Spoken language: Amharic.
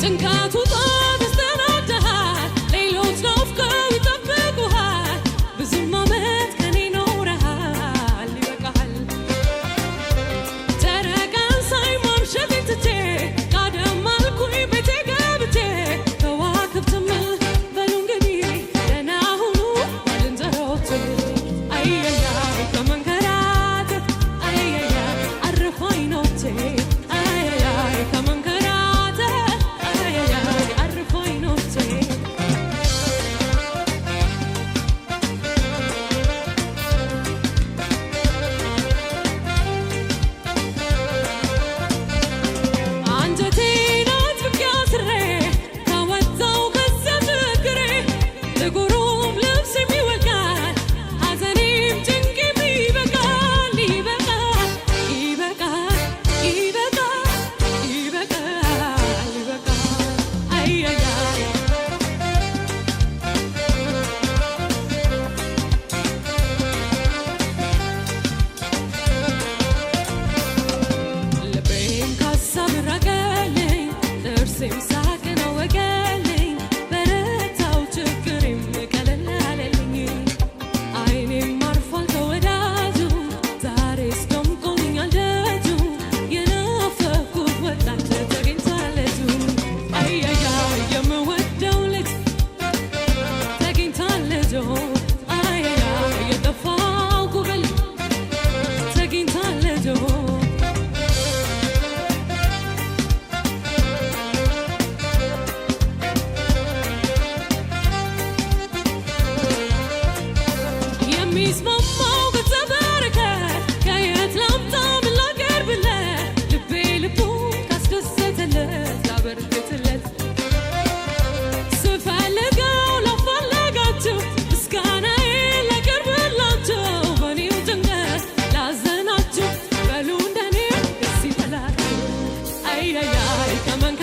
ጭንቀቱ ተስተናግደሃል፣ ሌሎች ናፍቀው ይጠብቁሃል። ብዙም ዓመት ከኔ ኖረሃል፣ ይበቃሃል። ጨረቃን ሳይ ማምሸቴን ትቼ ጋደም አልኩኝ ቤቴ ገብቼ። ከዋክብትም በሉ እንግዲህ ደህና ሁኑ ባልንጀሮቼ። አየያይ ከመንከራተት፣ አየያይ አርፎ አይኖቼ፣ አየያይ ከመንከራተት፣ አየያይ አርፎ አይኖቼ። አንጀቴን አጥብቄ አስሬ ከወጣሁ ከዚያ ችግሬ፣ ጥቁሩም ልብሴም ይወልቃል፣ ሐዘኔም ጭንቄም ይበቃል። ይበቃል፣ ይበቃል፣ ይበቃል፣ ይበቃል፣ ይበቃል። አያያይ። ልቤም ካሳብ ራቀልኝ፣ ጥርሴም ሳቅን አወቀልኝ። በረታው፣ ችግሬም ቀለል አለልኝ። አይኔም አርፏል ከወዳጁ፣ ዛሬስ ደምቆልኛል ደጁ። የናፈኩት ወጣት ተገኝቷል ልጁ። አያያይ የምወደው ልጅ ተገኝቷል ልጁ። አያያይ የጠፋው ጉብል ተገኝቷል ልጁ። የሚስማማው ገጸ በረከት ከየት ላምጣ? ምን ላቀርብለት? ልቤ ልቡን ካስደሰተለት ላበርክትለት። ስፈልገው ላፋለጋችሁ፣ ምስጋናዬ ላቀርብላችሁ፣ በእኔው ጭንቀት ላዘናችሁ፣ በሉ እንደኔ ደስ ይበላችሁ። አያያይ ከመንከ